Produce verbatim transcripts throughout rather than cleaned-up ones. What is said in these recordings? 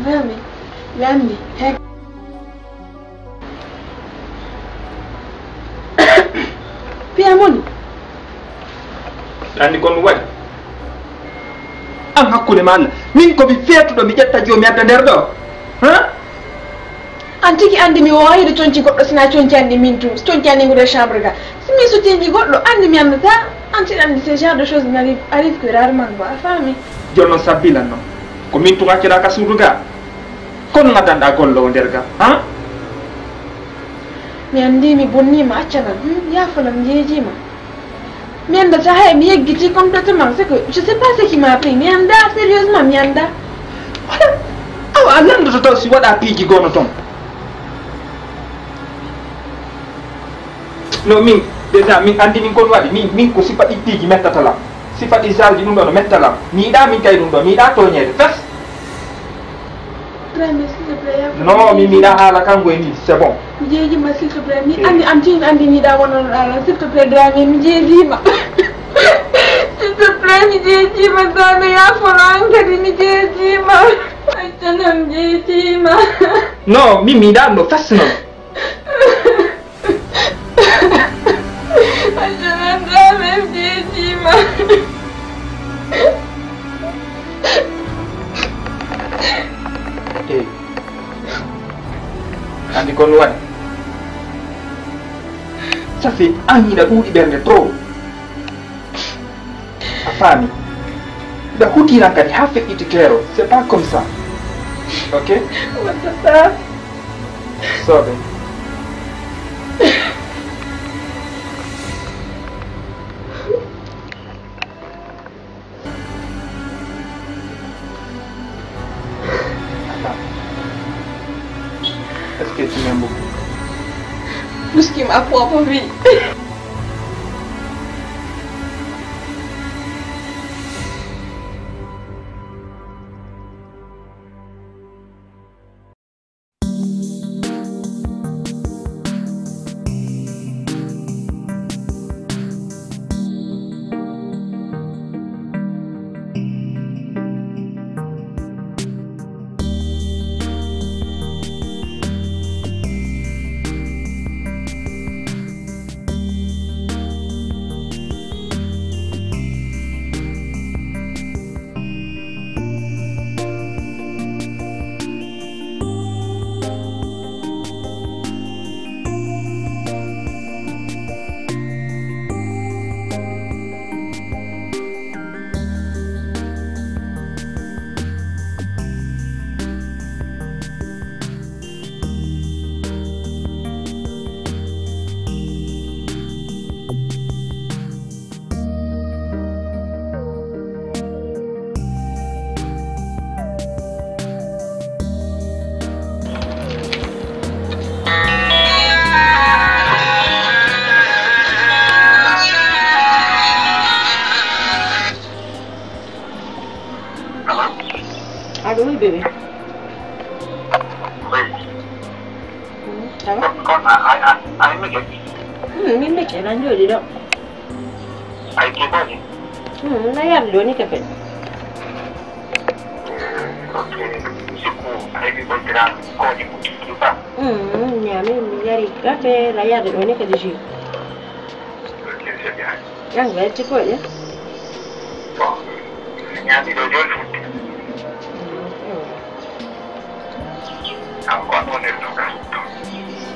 Fami, mi anndi. Hek. Piya moni. Anndi kon ɗum waɗi? An hakkunde ma Allah. Min ko mi feetuɗo, mi ƴetta jo mi adda nder ɗo. Ha? An tigi anndi mi waawiɗo conci goɗɗo sina conci anndi min tun. Conci anndi ngude chambre ga. Si mi so cenji goɗɗo, anndi mi anndata. An tiɗa anndi ce genre de choses n'arrive, arrive que rarement quoi. A faami? Jooni non sabbilan non. Ko min tun accata ka suudu ga. Kono ngadanɗa golle o nder ga, ha? Mi anndi mi bonnii ma, acca lan. Hmm, yaafo lan, mi jeejii ma. Mi anndata hay mi yeggitii complètement, c'est que je sais pas ce qui m'a pris. Mi anndaa, sérieusement, mi anndaa. Awa, a lanndoto taw si waɗa piiji gono ton. No, min, déjà, min anndi min kon waɗi. Min, min ko sifa ɗi piiji mettata lan. Sifa ɗi zalji ɗum ɗo no metta lan. Mi yiɗaa min kay ɗum ɗo, mi yiɗaa tooñeede, fes. Dramé, s'il te plaît, yaafo lan. Non, mi, mi yiɗaa haala kanko e ni, c'est bon. Mi jeejii ma, s'il te plaît. Mi anndi an tin anndi mi yiɗaa wonano ɗaa lan, s'il te plaît, Dramé, mi jeejii ma. S'il te plaît, mi jeejii ma, Dramé, yaafo lan an kadi, mi jeejii ma. Acca non, mi jeejii ma. Non, min mi yiɗaa ɗum ɗo fes non. Acca non, Dramé, mi jeejii ma. Ey. Anndi kon waɗi. Ça fait an hiɗa ɗuuɗi ɓernde trop. A faami? Hiɗa hutiran kadi haa feƴƴiti keero. C'est pas comme ça. Ok? Waɗata. Sooɓe. Est-ce que tu m'aimes beaucoup? Plus qu'il m'a promis. Allô? Allô, oui, bébé. Oui. Hmm, ça va? Kon, kon, a, a, a, a, mi ke? Hmm, mi ke, lan jodi do. Ay, ke boni? Hmm, na yar do ni ke pe. Ok, siku, ay, mi bon gra, ko ni mu, tu pa. Hmm, mi ami, mi yari kafe, la yar do ni ke di jus. Ok, c'est bien. An welti koɗe? Bon, mi ñaami ɗo jooni futti. An ko an wonir ɗo ka?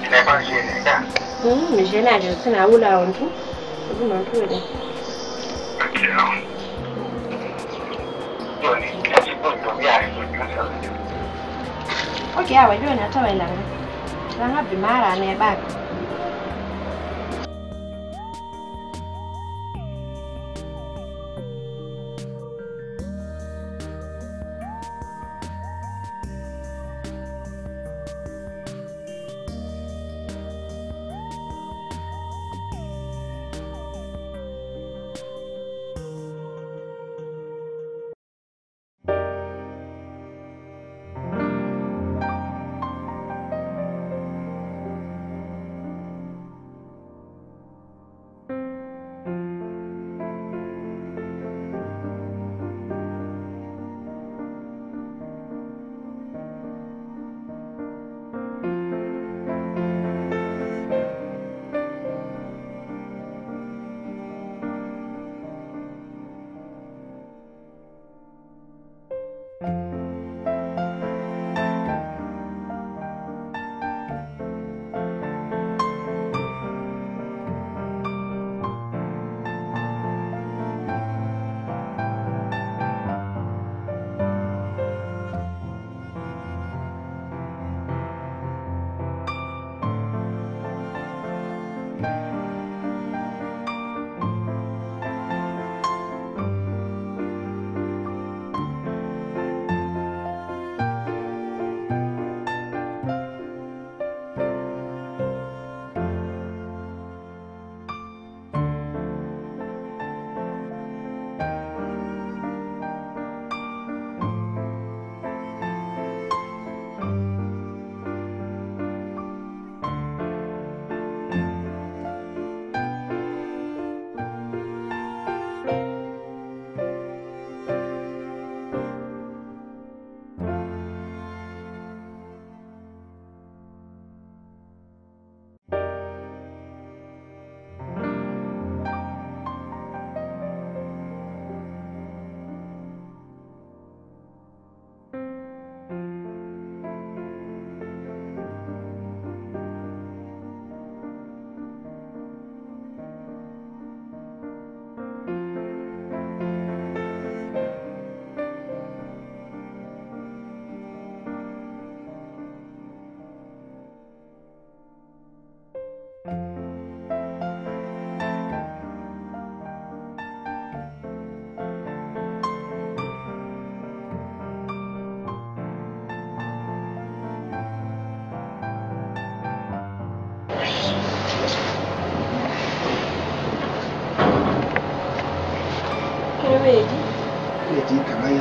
Ina ba jeene ka? Hmm, mi jeenajo sina wula on tu. Ko ɗum on tu waɗi. Ok, non. Jooni, kasi ɗum ɗo mi yaari ɗum ɗum sallah. Ok, awa jooni a taway langa. Langa bi mara ne ɓaaka.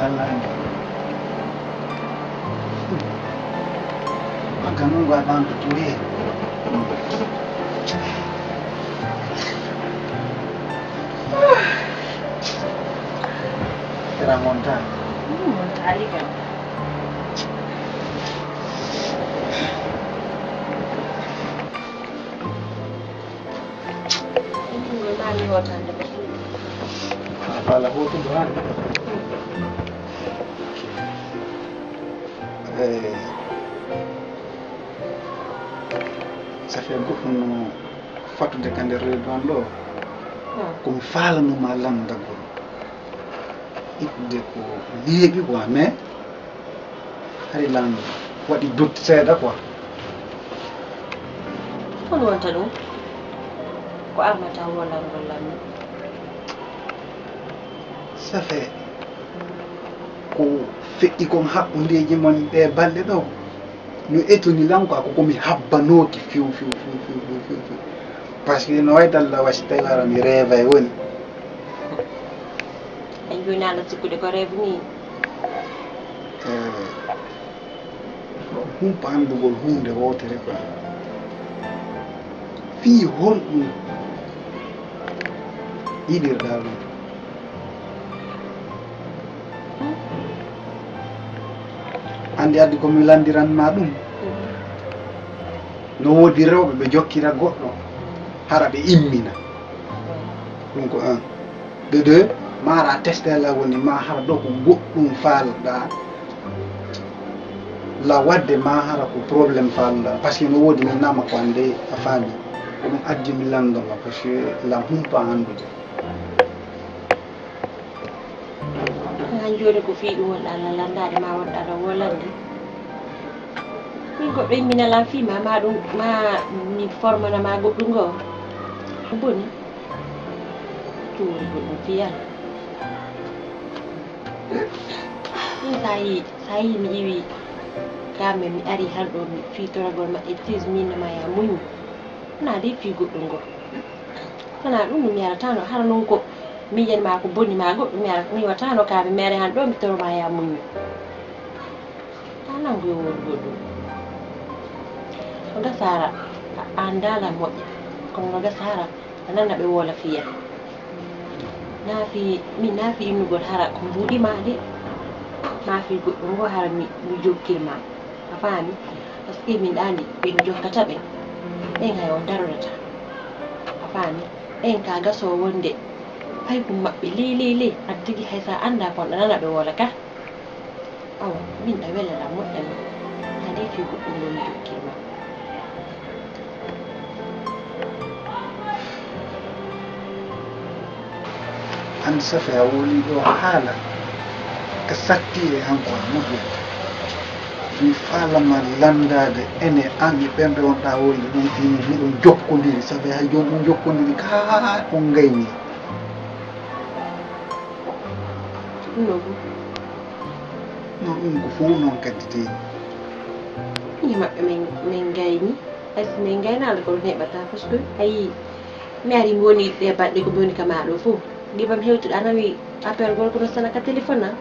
Alla anndi. Magga nun go a ɗaanto tun he. Sera monta. Monta ali kam. Ɗum ɗo maa mi hootande mo. Haa faala hootude hannde. Eh, ça fait goɗɗum no fatude ka nder reedu an ɗo. Hmm. Ko mi faalanoo ma lanndagol. Ittude ko neeɓi quoi, mais hari lan waɗi doute seeɗa quoi. Hol wonta ɗum? Ko armata wolangol lan ni? Ça fait ko feƴƴi kon haqqundeeji mon ɗe balɗe ɗo. No etuni lan quoi, ko ko mi habbanooki few, few, few. Parce que no way dalla wa si tawi ara mi reevay woni. En jooni ala sikkude ko rêve ni. Eh, humpa anndugol huunde wootere quoi. Fii honɗum yiɗirɗaa ɗum? Anndi addi ko mi lanndiran ma ɗum. No woodi rewɓe ɓe jokkira goɗɗo, hara ɓe immina. Ɗum ko un. De deux, ma hara teste la woni, ma hara ɗo ko goɗɗum faalɗaa. La wadde ma hara ko problème faalɗaa. Parce que no woodi mi nama ko annde a faami. Ko ɗum addi mi lanndo ma, parce que la humpa anndude. An jooni ko fii ɗum wonɗaa lan lanndaade ma wonɗaa lan wolande? Min goɗɗo immina lan fii ma, ma ɗum, ma mi formana ma goɗɗum goo. Ko boni? Ɗum woni goɗɗum fii an. Min sa yii, sa yii mi iwi ka men mi ari han ɗo mi fii toragol ma e tis min no ma ya muñu. Wonaa de fii goɗɗum goo. Wonaa ɗum no mi yarataano, hara non ko miijan maa ko boni maa goɗɗum, mi ara, mi wataano ka mi mere han ɗo, mi toro maa yaa muññu. Taa nangu yo wowlu goɗɗum. No gasa hara a anndaa lan moƴƴa, kono no gasa hara a nana ɓe woola fiya. Naa fii, min naa fii innugol hara ko mbuuɗi maa de, maa fii goɗɗum goo hara mi, mi jokkir maa. A faami? Parce que min ɗaani ɓen jokkata ɓen, ɓen hay on darodataa. A faami? Ɓen ka gasoo wonde paykun maɓɓe ley, ley, ley, an tigi hay sa anndaa kon a nana ɓe woola ka. Awa, min ɗa wela lan moƴƴa non. Haa dey fii goɗɗum ɗoo mi jokkir ma. Anndi Safi a wowlii ɗoo haala ka satti e an ko a moƴƴata. Mi faalama lanndaade ene an e ɓen ɓe wonɗaa wowlde ɗon fii miɗon jokkondiri, sabi hay jooni on jokkondiri kaa on ngaynii. Ɗum ɗoo fof. Non, ɗum ko fof noon kadi de. Min e maɓɓe min, min ngayni. Hay so min ngaynaali ko ɗum heɓataa, parce que a yii, mi arii mi wonii ɗee balɗe ko mi woni ka maa ɗoo fof. Ndibam hewtuɗo a nani appel gorko no sona ka téléphone an.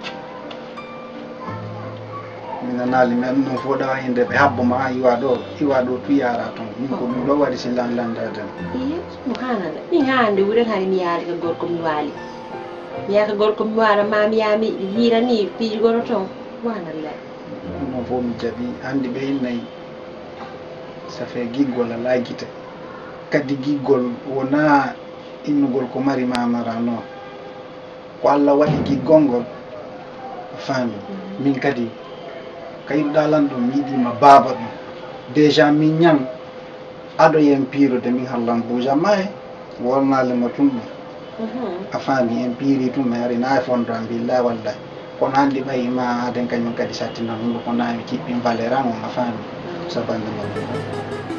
Mi nanaali, mi anndu ɗum fof ɗawa hinde ɓe habbo ma, a iwa ɗo, iwa ɗo tu yara toon. Min ko ɗum ɗo waɗi si lan lanndade. Iyo, subhanallah. Min haa hannde wuren hari mi yaali ka gorko mi waali. Mi yaha ka gorko mi waala ma mi yaa mi hiira ni piiji gono toon. Subhanallah. Ɗum ɗon fof mi jaɓi. Anndi ɓe innay, ça fait giggol alaa gite. Kadi giggol wonaa innugol ko mari ma mara non. Ko Alla waɗi giggol ngol, a faami. Min kadi, ka yiɗuɗaa lan ɗum, mi yiɗii ma baaba ɗum. Déjà min ñan, ado yen piirude, min hallan buuja ma he, wolnaali mo tun ɗum. A faami, en piiri tun, mi ari na e fondo am, billahi wallahi. Kono anndi ɓay ma aden kañum kadi sattinan ɗum, ko na mi kiɓɓin valeur an on, a faami. Sabanne mo ɗum.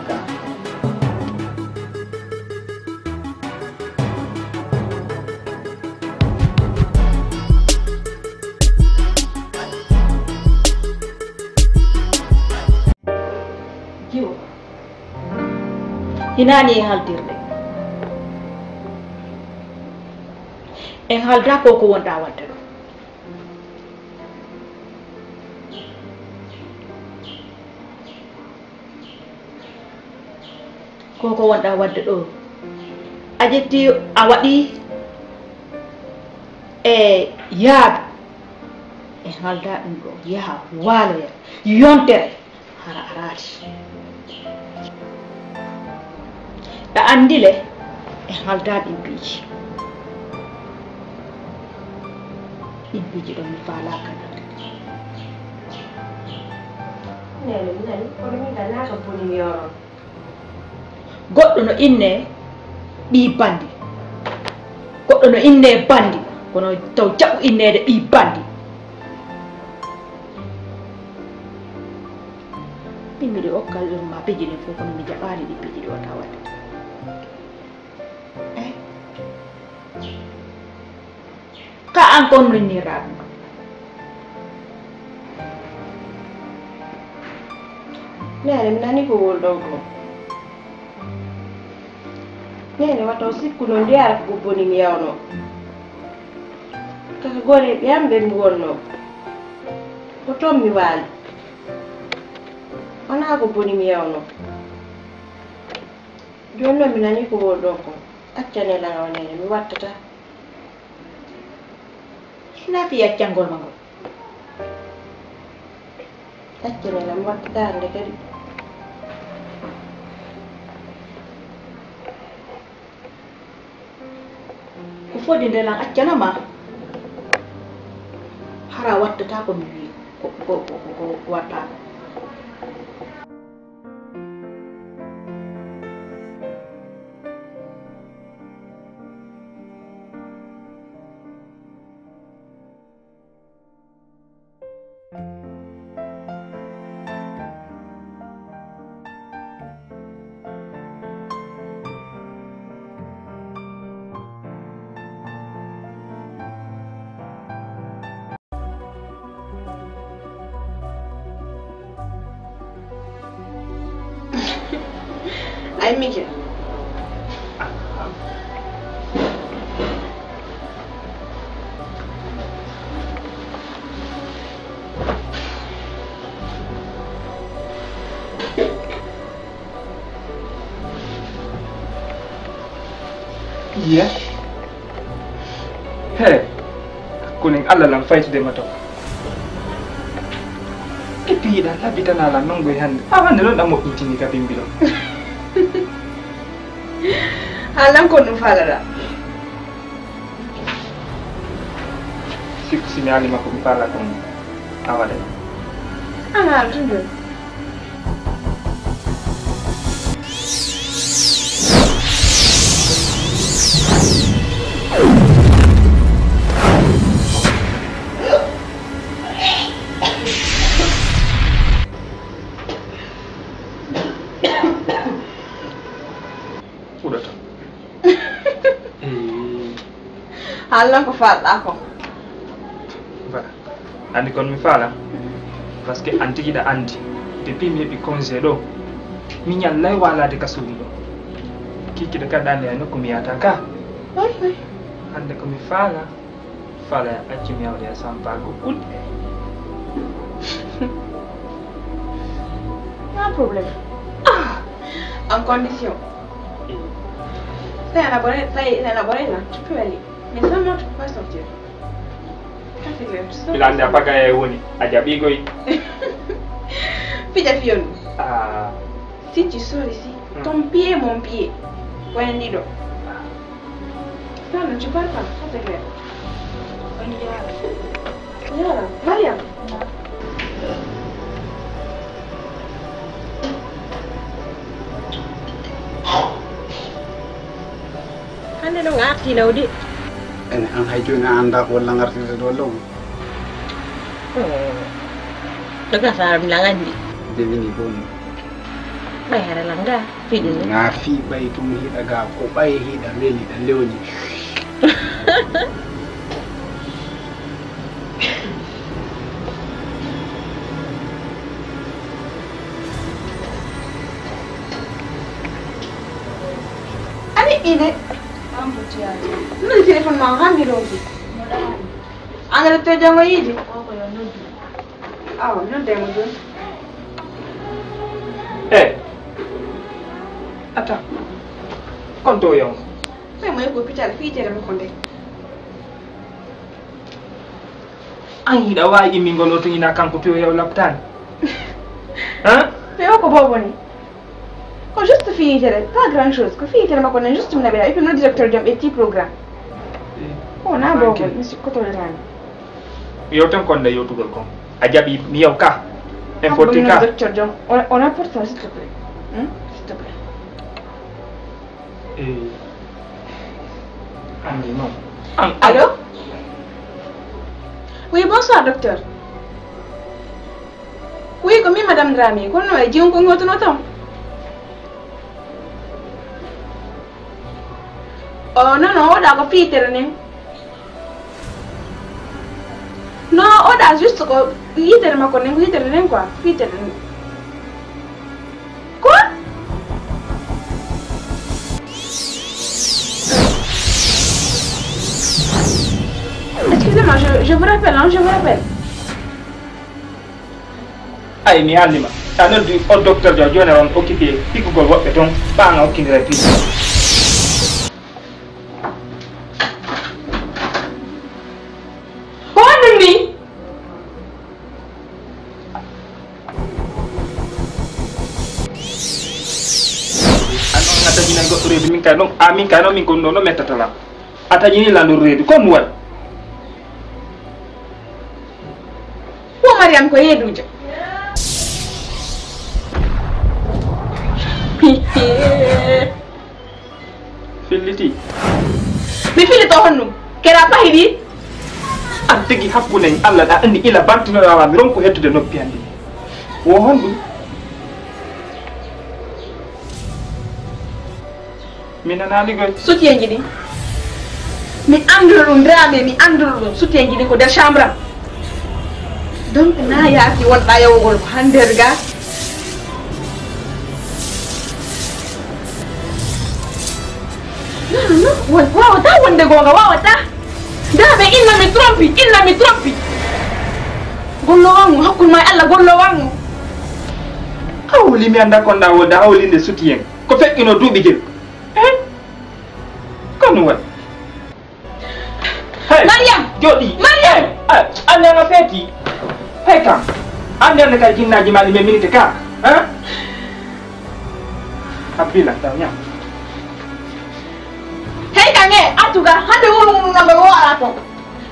Ka. Jiwo, hinaani e haaldirde. En haaldaa ko ko wonɗaa waɗde ɗoo. Ko ko wonɗaa waɗde ɗoo? A ƴetti, a waɗi e yaadu. E haldaa ɗum ɗoo, yaha waaloya, yontere, hara araade. Ɗa anndi le, e haldaa ɗin piiji. Ɗin piiji ɗon mi faalaaka. Nene, mi nani, kono min ka naaka boni mi onon. Goɗɗo no innee ɓii bandi. Goɗɗo no innee bandi, kono taw jaɓu inneede ɓii bandi. Min miɗo okka ɗum ma piiji ɗin fof, kono mi jaɓaali ɗi piiji ɗi wata waɗde. Eh? Ka an kon nonnirɗaa ɗum? Nene, mi nani ko wol ɗon kon. Nene, wata o sikku non ndiyara ko boni mi yawno. Kaka gore ɓe am ɓe mi wonno. Ko ton mi waali. Wonaa ko boni mi yawno. Jooni non mi nani ko wol ɗon kon. Accanee lan awa Nene, mi wattataa. Hinaa fii accangol ma ngol. Accanee lan, mi wattataa hannde kadi. Ko fodii nde lan accana ma. Hara wattataa ko mi wii ko, ko, ko, ko, ko wattaako. Ay, Mike. Iye. He. Hakkunen Alla lan faytude ma to. E piiɗa labitana lan non goy hannde. A hannde non ɗan moƴƴintini ka bimbi ɗon. Haa lan ko ɗum faalata. Sikku si mi haalii ma ko mi faalaa kon, a waɗay. An haala tun jooni. Fuɗata. Eh. Haallan ko faalɗaa kon. Voilà. Anndi kon mi faalaa. Parce que an tigi ɗa anndi. Depuis mi heɓi congé ɗoo, mi ñallay waalaade ka suudu ɗoo. Kiikiiɗe kadi ɗa anndi hay nokku mi yahataa ka. Hannde ko mi faalaa. Fala, accu mi hawri a sampaago kuɗi. Pas problème. Ah, en condition. Eh. Tey ana bone, tey ana bone na, tu peux aller. Mais seulement tu peux pas sortir. Ça, c'est clair. Ilande a pagaya e woni, a jaɓi goy. Fija fiyon. Ah. Si tu sors ici, ton pied, mon pied. Point ni ɗo. Ça, non, tu parles pas. Ça, c'est clair. On y va. Yara, Mariam. Hannde no ngarti lawdi. Ene an hay jooni a anndaa ko walla ngartirde ɗo law. Hmm. Ɗo ka saaram langandi. Dewini bon. Ɓayre langa. Fiɗi. Naa fii ɓay tun hiɗa ga ko ɓay hiɗa weli ɗa lewni. Ani ine. An butiya. Nani téléphone ma hangi ɗon ki. An retour jango yiidi. Awa, noddee mo jooni. Eh. Ata. Kon to yaw. Ɓe mo yego pital fii tere makko nde. An hiɗa waawi immingol o tun ina kanko to yaw laptaani? Hein? Ɓe o ko boobo ni. Ko juste fii yitere, pas grand chose. Ko fii yitere makko nden, juste mi naɓira. Et puis, non, directeur Diom, et petit programme. Eh, oh, na boobo, tranquille. Mi sikkotoyraani. Yo tan kon nde yewtugol kon. A jaɓi mi yaw ka? En fotti ka? Docteur Diom, on, on apporte ça, s'il te plaît. Hmm? S'il te plaît. Eh, anndi non. An, an. Allô? Oui, bonsoir, docteur. Oui, ko min Madame Dramé. Kono no e jiwon ko ngotuno ton? Oh, non, non, oɗa ko fii yitere nden. Non, oɗa juste ko yitere makko nden, ko yitere nden quoi, fii yitere nden. Quoi? Excusez-moi, je, je vous rappelle, hein, je vous rappelle. Ay, mi haalnima. Sa noddi o docteur Diaw, jooni on occupé piggugol woɓɓe ton, ɓaaŋa hokkindira piiji. Ko honɗun ni? An on a taƴinay goɗɗo reedu, min kay non, a min kay non, min ko ɗum ɗo no mettata lan. A taƴini lan ɗum reedu, ko ɗum waɗi? Ko Mariam ko yeeduujo. Filliti. Mi fillito honɗun? Kera pahi ɗi? An tigi hakkunde en Allah ɗa anndi ila bantinoɗaa mi ronku hettude noppi an ɗi. Wo honɗun? Mi nanaali goy. Sutiyeeji ɗin. Mi annduno ɗum Dramé, mi annduno ɗum. Sutiyeeji ɗin ko nder chambre am. Donc, na yaasi wonɗaa yawugol ko hannde ga. Non, non, non. Won, waawataa wonde goonga, waawataa. Dramé, il na mi trompi, il na mi trompi. Golloowan mo, hakkunde maa e Allah, golloowan mo. Hawli mi annda kon ɗa wonde hawlinde sutiyen. Ko feƴƴuno duuɓi gel. Eh? Ko no waɗi? Hey! Mariam! Jooɗi! Mariam! Hey! Ah, annde an a feeti? Hey kam! Annde an kay jinnaaji maa ɗi men minite ka? Hein? A bila, taw ñam. Hey kam, eh, artu ga, hannde wonu wonu nangol wo ara ko.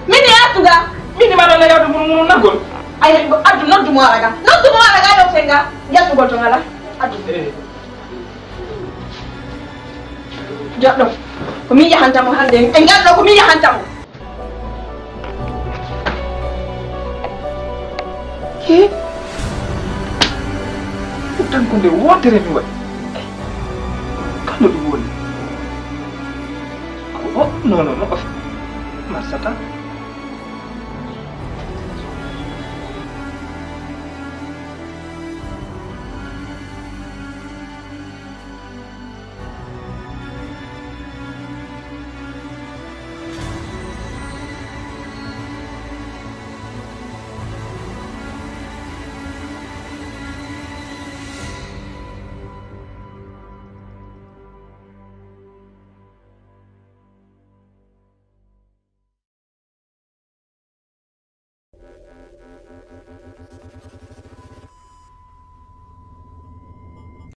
Min e artu ga. Min e mbaɗa na yawde munu munu nangol. Ay, artu noddu mo ara ga. Noddu mo ara ga ɗo fenga. Yaltugol to ngala. Artu. Eh. Joɗɗo, ko min yahanta mo hannde. E ngal ɗo ko min yahanta mo. He? Tan ko nde wootere mi waɗi. Kano ɗum woni? Ko o? Non, non, non. Marsata.